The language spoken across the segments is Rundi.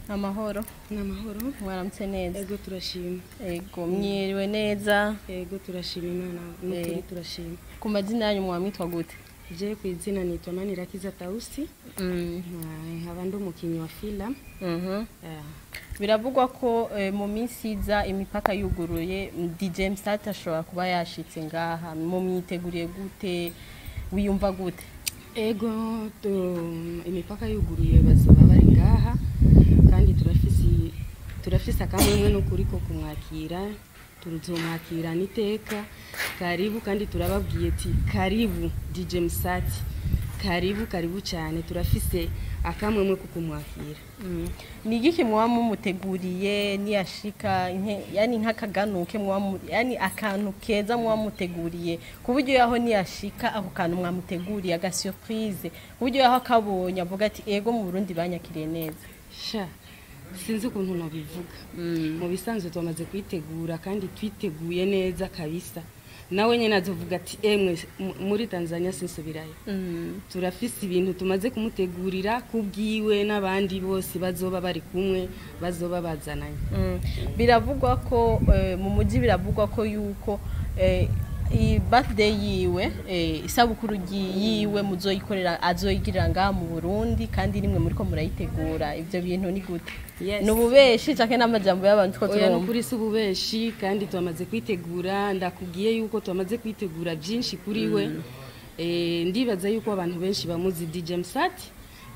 Amahoro. N'amahoro. Mwaramutse neza? Ego, turashima. Ego, mwiriwe neza? Ego, turashima Imana n'ukuri, turashima. Ku mazina yanyu mwamwitwa gute? Je ku izina nitwa Manirakiza Tausi, nkaba ndi umukinyi wa film. Biravugwa ko mu minsi iza imipaka yuguruye, DJ Msati ashobora kuba yashitse ngaha. Mu mwiteguriye gute? Wiyumva gute? Ego, imipaka yuguruye bazoba bari ngaha, kandi turafise akamwemwe n'ukuri ko kumwakira. Turuzomwakira n'iteka. Karibu, kandi turababwiye ati karibu DJ Msati, karibu, karibu cyane. Turafise akamwemwe ko kumwakira. Ni igiki muba mumuteguriye niyashika, yani nk'akaganuke muba yani akantu keza muba muteguriye, ku buryo yaho niyashika ako kantu mwamuteguriye, aga surprise, ku buryo yaho akabonye avuga ati: "Ego, mu Burundi banyakiriye neza"? Sha, sinzi ukuntu nabivuga. Mu bisanzwe twamaze kwitegura kandi twiteguye neza kabisa. Nawe nyine azovuga ati: "Emwe, muri Tanzania sinsubirayo." Turafise ibintu tumaze kumutegurira kubwiwe n'abandi bose bazoba bari kumwe, bazoba bazananye. Biravugwa ko mu mujyi, biravugwa ko yuko iyi birthday yiwe, isabukuru yiwe muzoyikorera, azoyigirira ngaha mu Burundi, kandi nimwe muriko murayitegura. Ivyo bintu ni gute? Yes. Ni ububeshi canke n'amajambo y'abantu two Oya, turumva? Nukuri si ububeshi, kandi twamaze kwitegura. Ndakubwiye yuko twamaze kwitegura byinshi kuri we. Ndibaza yuko abantu benshi bamuzi DJ Msati,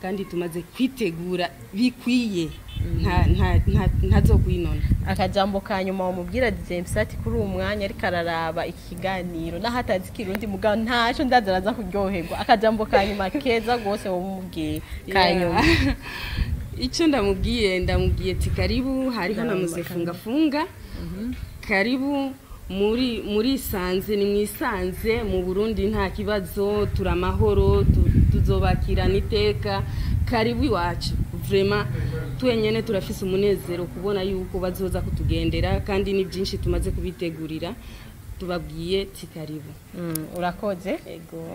kandi tumaze kwitegura bikwiye, nta nta nta ntazokwinona. Akajambo ka nyuma wamubwira DJ Msati kuri uwo mwanya ariko araraba iki kiganiro, naho atazi Ikirundi, mugabo ntaco ndaza araza kuryoherwa. Akajambo ka nyuma keza gose wamubwiye ka nyuma? Icyo ndamubwiye, ndamubwiye ati karibu. Hariho na muze funga funga, karibu muri sanze, ni mwisanze mu Burundi, nta kibazo, turamahoro, tuzobakirana iteka. Karibu iwacu vraiment. Twenyene turafise umunezero kubona yuko bazoza kutugendera, kandi ni byinshi tumaze kubitegurira. Tubabwiye ti karibu. Urakoze. Ego.